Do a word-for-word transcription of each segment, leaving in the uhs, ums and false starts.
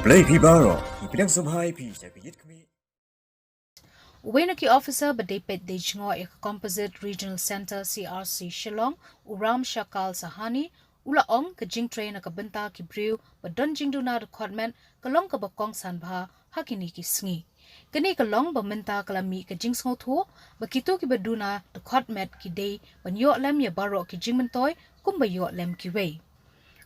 Blei phi baroh, ngi pdiang sngewbha ïa phi sha ka ïit khmih. Uwei na ki officer ba dei peit dei jngoh ïa ka Composite Regional Centre C R C Shillong, u Ram Shakal Sahani, u la ong ka jingtrei na ka bynta ki briew ba don jingduna dkhot met ka long kaba kongsan bha ha kine ki sngi. Kane ka long ba mynta ka la mih ka jingsngewthuh ba kito kiba duna dkhot met ki dei ban ïoh lem ïa baroh ki jingmyntoi kumba ïoh lem kiwei.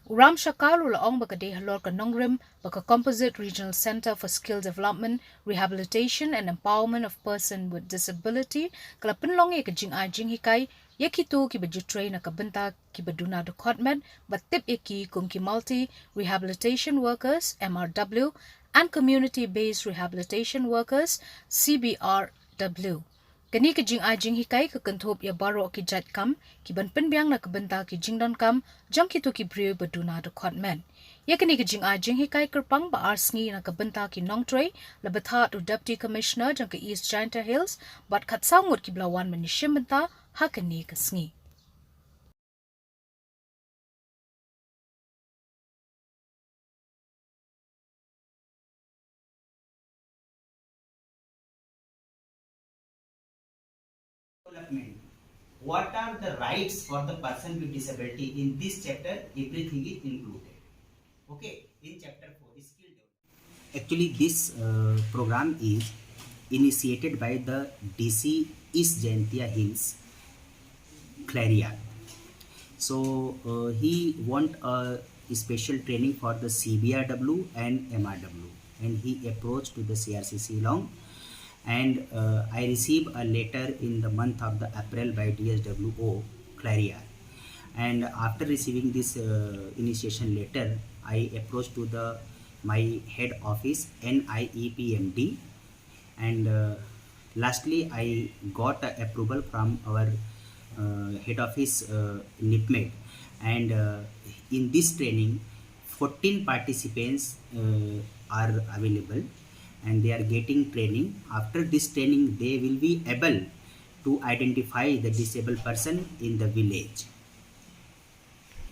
U Ram Shakal u la ong ba ka dei halor ka nongrim ba ka Composite Regional Centre for Skill Development, Rehabilitation and Empowerment of Person with Disability ka la pynlong ïa ka jingai jinghikai ïa kito kiba ju trei na ka bynta kiba duna dkhot met ba tip ïa ki kum ki Multi Rehabilitation Workers, M R W, and Community Based Rehabilitation Workers, C B R W. Kane ka jingai jinghikai ka kynthup ïa baroh ki jait kam ki ban pynbiang na ka bynta ki jingdonkam jong kito ki briew ba duna dkhot met. Ïa kane ka jingai jinghikai kyrpang ba ar sngi na ka bynta ki nongtrei la bthah u Deputy Commissioner jong ka East Jaintia Hills bad khatsaw ngut kiba la wan ban ïashim bynta ha kane ka sngi. Development. What are the rights for the person with disability? In this chapter, everything is included. Okay, in chapter four, skill development. Actually, this uh, program is initiated by the D C East Jaintia Hills, Khliehriat. So uh, he want a special training for the C B R W and M R W, and he approached to the C R C C Shillong, and uh, I received a letter in the month of the April by D S W O Khliehriat, and after receiving this uh, initiation letter, I approached to the my head office N I E P M D, and uh, lastly I got a approval from our uh, head office uh, NIPMED, and uh, in this training fourteen participants uh, are available and they are getting training. After this training they will be able to identify the disabled person in the village.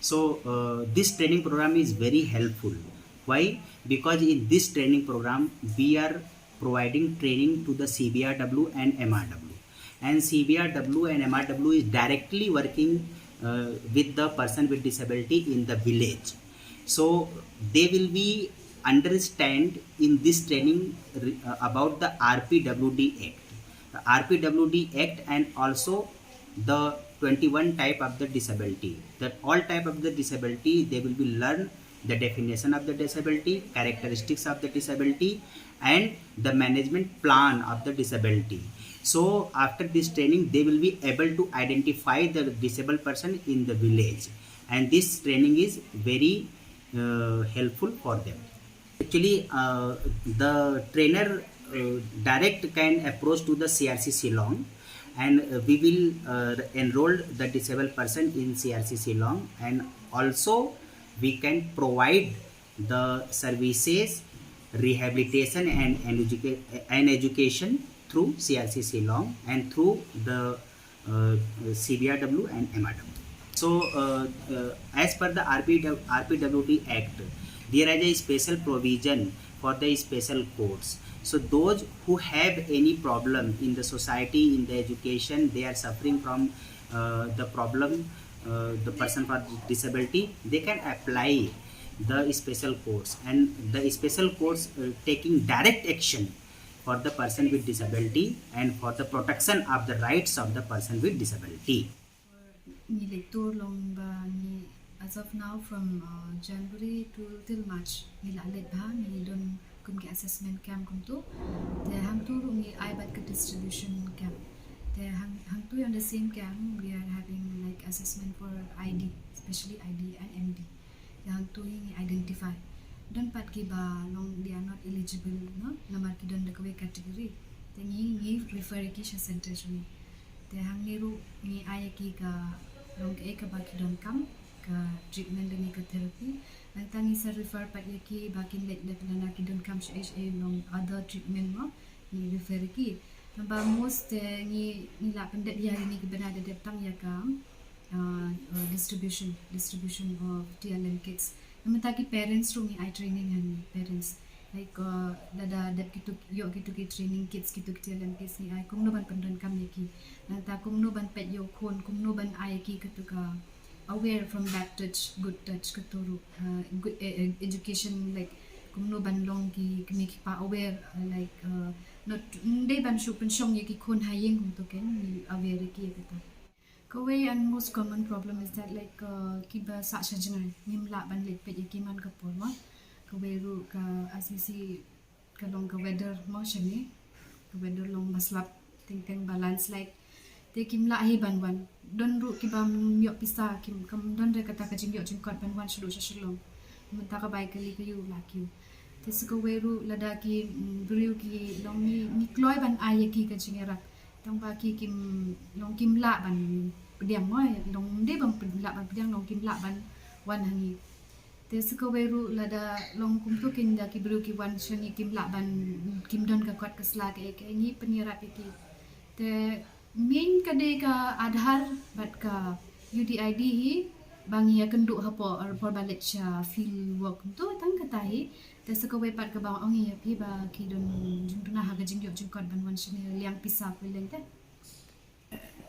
So uh, this training program is very helpful. Why? Because in this training program we are providing training to the C B R W and M R W, and C B R W and M R W is directly working uh, with the person with disability in the village. So they will be understand in this training uh, about the R P W D Act. The R P W D Act and also the twenty-one type of the disability. That all type of the disability, they will be learn the definition of the disability, characteristics of the disability, and the management plan of the disability. So after this training, they will be able to identify the disabled person in the village, and this training is very uh, helpful for them. Actually, uh, the trainer uh, direct can approach to the C R C Shillong, and uh, we will uh, enroll the disabled person in C R C Shillong, and also we can provide the services, rehabilitation and, and, educa- and education through C R C Shillong and through the uh, C B R W and M R W. So, uh, uh, as per the R P W, R P W D Act, there is a special provision for the special course. So, those who have any problem in the society, in the education, they are suffering from uh, the problem, uh, the person for disability, they can apply the special course, and the special course uh, taking direct action for the person with disability and for the protection of the rights of the person with disability. Ngi leit tour long ba ngi, as of now, from uh, January to till March, ngi la leit bha, ngi don kum ki assessment camp kumtu. Te hangtu ruh ngi ai bad ka distribution camp. Te hang hangtu on the same camp we are having like assessment for I D, especially I D and M D. Te hangtu hi ngi identify. Don pat kiba long they are not eligible, no? Namar ki don da kawei category. Te ngi ngi refer ki sha center jong ngi. Te hangne ruh ngi ai ki ka long kaei kaba ki donkam, ka treatment lane ka therapy. Nangta ngi sa refer pat ïa ki ba kin leit leit lane ki donkam shaei shaei long other treatment mo, ngi refer ïa ki. Naba most te ngi ngi la pyndep ïa kine ki bynta da dep tang ïa ka uh, uh, distribution, distribution of T L M kits. Namar ta ki parents ruh ngi ai training hangne, parents. Like uh, lada dep kitu, ïoh kitu ki training kits, kitu ki T L M kits ngi ai kumno ban pyndonkam ïa ki. Nangta kumno ban peit ïa u khun, kumno ban ai ïa ki katu ka aware from bad touch, good touch, katu ruh uh, good, eh, eh, education, like kumno ban long ki kmie ki kpa aware uh, like uh, not, ym dei ban shu pynshong ïa ki khun ha ïing kumtu, kan aware ïa ki ïa kata. Kawei and most common problem is that like uh, kiba sah sha jngai ngim lah ban leit peit ïa ki man ka por, ma. Kawei ruh ka, as we see, ka long ka weather, ma, shane. Ka weather long ba slap, teng teng ba landslide. Te kim lah hi ban wan. Don ruh kiba ym ïoh pisa, kim, kam don re kata ka jingïoh jingkot ban wan shaduh sha Shillong. Mynta ka bai kali ka ïu la kiew. Te sa kawei ruh lada ki, mm, briew ki long ngi, ngi kloi ban ai ïa ki ka jingïarap, tang ba ki kim, long kim lah ban pdiang, mo, long ym dei ban pd-, lah ban pdiang, long kim lah ban wan ha ngi. Te sa kawei ruh lada long kumtu, kin da ki briew ki wan sha ngi kim lah ban, kim don ka kot ka sla kaei kaei, ngi pynïarap ïa ki. Te main ka dei ka Aadhaar bad ka U D I D hi ba ngi ïakynduh hapoh, uh, por ba leit sha field work, kumtu tang kata hi. Te sa kawei pat kaba ong ïa phi ba ki don jingduna ha ka jingïoh jingkot ban wan shane, liang pisa, phi leng te.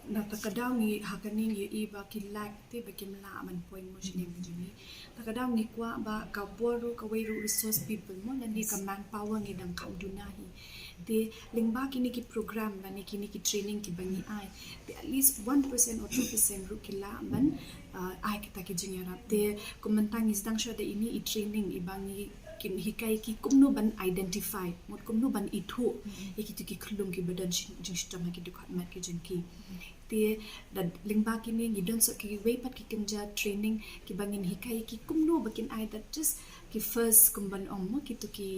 Na kata ka daw ngi ha kane ngi ïohi ba ki lack te, ba kim lah ban poi mo shiliang ka jong ngi. Na kata ka daw ngi kwah ba ka bor ruh, kawei ruh resource people mo, lane ka manpower ngi dang kham duna hi. Te lyngba kine ki program lane kine ki training kiba ngi ai, te at least one percent or two percent ruh ki lah ban uh, ai kata ki jingïarap. Te kum mynta ngi sdang shuwa da ine i training iba ngi, kin hikai ki kumno ban identify, mut kumno ban ithuh ïa kitu ki khyllung kiba don jing, jingshitom ha ki dkhot met ki jong ki. Te da lyngba kine ngi don sa kiwei pat ki kynja training kiba ngin hikai ki kumno ba kin ai, that just ki first, kum ban ong mo, kitu ki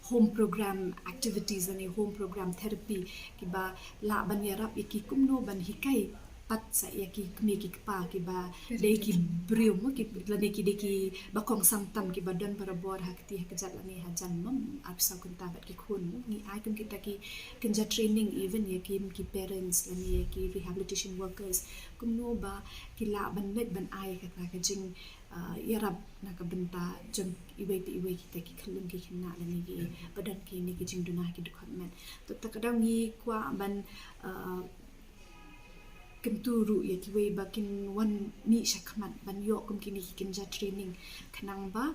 home program activities lane home program therapy kiba lah ban ïarap ïa ki kumno ban hikai pat sa ïa ki kmie ki kpa kiba dei ki briew mo, ki lane ki dei kiba kongsan tam, kiba don barabor ha kti ha kjat lane hajan mo, arphew saw kynta bad ki khun mo. Ngi ai kum kita ki kynja training even ïa ki, ki parents lane ïa ki rehabilitation workers, kumno ba ki lah ban leit ban ai kata ka jing, uh, ïarap na ka bynta jong iwei pa iwei kita ki khyllung ki khynnah lane kiba don kine ki jingduna ha ki dkhot met. Te kata ka daw ngi kwah ban, uh, kyntu ruh ïa kiwei ba kin wan mih shakhmat ban ïoh kum kine ki kynja training, khnang ba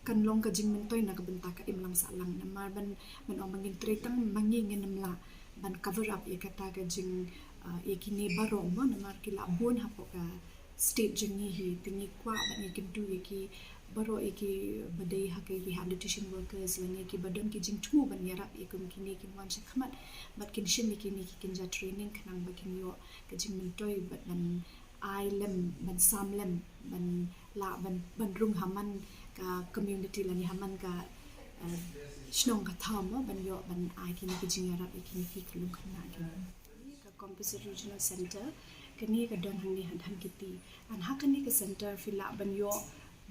kan long ka jingmyntoi na ka bynta ka imlang sahlang. Namar ban, ban ong ba ngin trei tang ma ngi, ngin ym lah ban cover up ïa kata ka jing, uh, ïa kine baroh mo, namar ki la bun hapoh ka state jong ngi hi. Te ngi kwah bad ngi kyntu ïa ki baroh, ïa kiba dei ha ki rehabilitation workers lane kiba don ki jingthmu ban ïarap ïa kum kine, kin wan shakhmat bad kin shim ïa kine ki kynja training khnang ba kin ïoh ka jingmyntoi bad ban ai lem, ban sam lem, ban lah ban, ban rung ha man ka community lane ha man ka, uh, shnong ka thaw mo, ban ïoh ban ai kine ki jingïarap ïa kine ki khyllung khynnah ki. Ka Composite Regional Center, kane ka don hangne ha Dhankheti. And ha kane ka center phi lah ban ïoh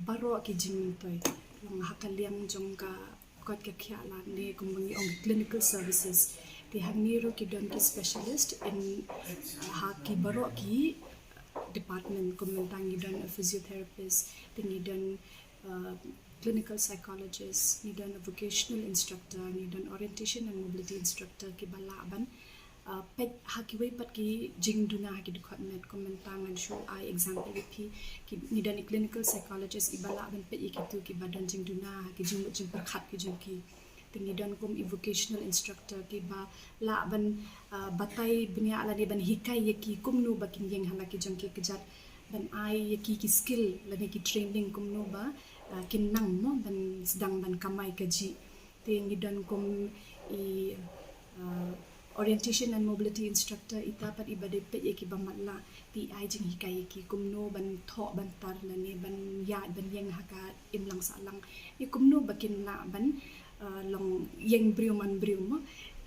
baroh ki jingmyntoi, long ha ka liang jong ka kot ka khiah lane kumba ngi ong clinical services. Te hangne ruh ki don ki specialist in, uh, ha ki baroh ki department, kum mynta ngi don a physiotherapist, te ngi don, uh, clinical psychologist, ngi don a vocational instructor, ngi don orientation and mobility instructor kiba lah ban, uh, peit ha kiwei pat ki jingduna ha ki dkhot met. Kum mynta ngan shu ai example ïa phi, ki, ngi don i clinical psychologist iba lah ban peit ïa kitu kiba don jingduna ha ki jingmut jingpyrkhat ki jong ki. Te ngi don kum i vocational instructor kiba lah ban, uh, batai bniah lane ban hikai ïa ki kumno ba kin ïeng ha la ki jong ki kjat, ban ai ïa ki ki skill lane ki training kumno ba, uh, kin nang mo ban sdang ban kamai kajih. Te ngi don kum i, uh, orientation and mobility instructor, ita pat iba dei peit ïa kiba matlah, te i ai jinghikai ïa ki kumno ban thoh ban tar lane ban ïaid ban ïeng ha ka imlang sahlang, ïa kumno ba kin lah ban, uh, long ïeng briew man briew mo.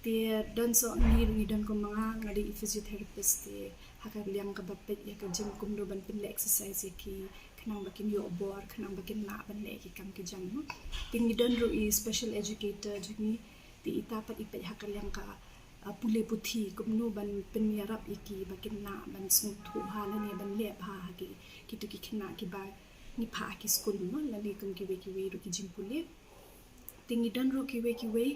Te don sa ngi, ngi don kum ma nga, nga dei i physiotherapist, te ha ka liang kaba peit ïa ka jing kumno ban pynleh exercise ïa ki khnang ba kin ïoh bor, khnang ba kin lah ban leh ki kam ki jam mo. Te ngi don ruh i special educator jong ngi, te ita pat i peit ha ka liang ka, uh, pule puthi, kumno ban pynïarap ïa ki ba kin lah ban sngewthuh bha lane ban leh bha ha ki, kitu ki khynnah kiba ngi phah ha ki skul mo, lane kum kiwei kiwei ruh ki jingpule. Te ngi don ruh kiwei kiwei,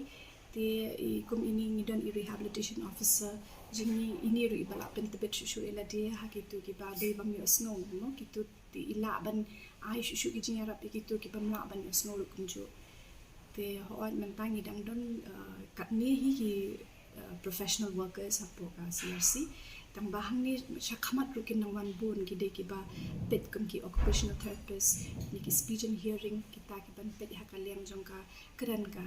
te i kum ini ngi don i rehabilitation officer, jingini ruh i ba lah pyntbit shuh shuh ïa lade ha kitu kiba dei bym ïohsngew mo, kitu te i lah ban ai shuh shuh ki jingïarap ïa kitu ki bym lah ban ïohsngew ruh kumjuh. Te hooid mynta ngi dang don, uh, katne hi ki, uh, professional workers hapoh ka C R C. Tang ba hangne shakhmat ruh kin nang wan bun ki dei kiba peit kum ki occupational therapist, ne ki speech and hearing, kita ki ban peit ha ka liang jong ka kren ka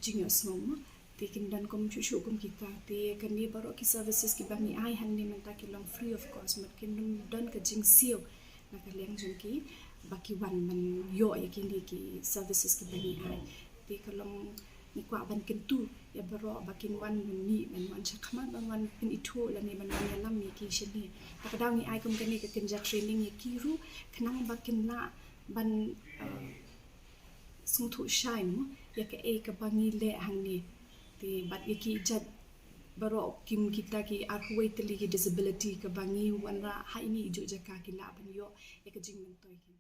jingïohsngew mo. Te kin don kum shuh shuh kum kita. Te kane baroh ki services kiba ngi ai hangne mynta ki long free of cost, mut kin don ka jingsiew na ka liang jong ki ba ki wan ban ïoh ïa kine ki services kiba ngi ai. Te ka long ngi kwah ban kyntu ïa baroh ba kin wan ban mih, ban wan shakhmat, ban wan pynithuh lane ban wan ïalam ïa ki shane. Te ka daw ngi ai kum kane ka kynja training ïa ki ruh khnang ba kin lah ban, uh, sngewthuh shai mo ïa kaei kaba ngi leh hangne. Te bad ïa ki jait baroh kum kita ki arphew wei tylli ki disability kaba ngi wanrah ha ine i juh jaka ki lah ban ïoh ïa ka jingmyntoi ki.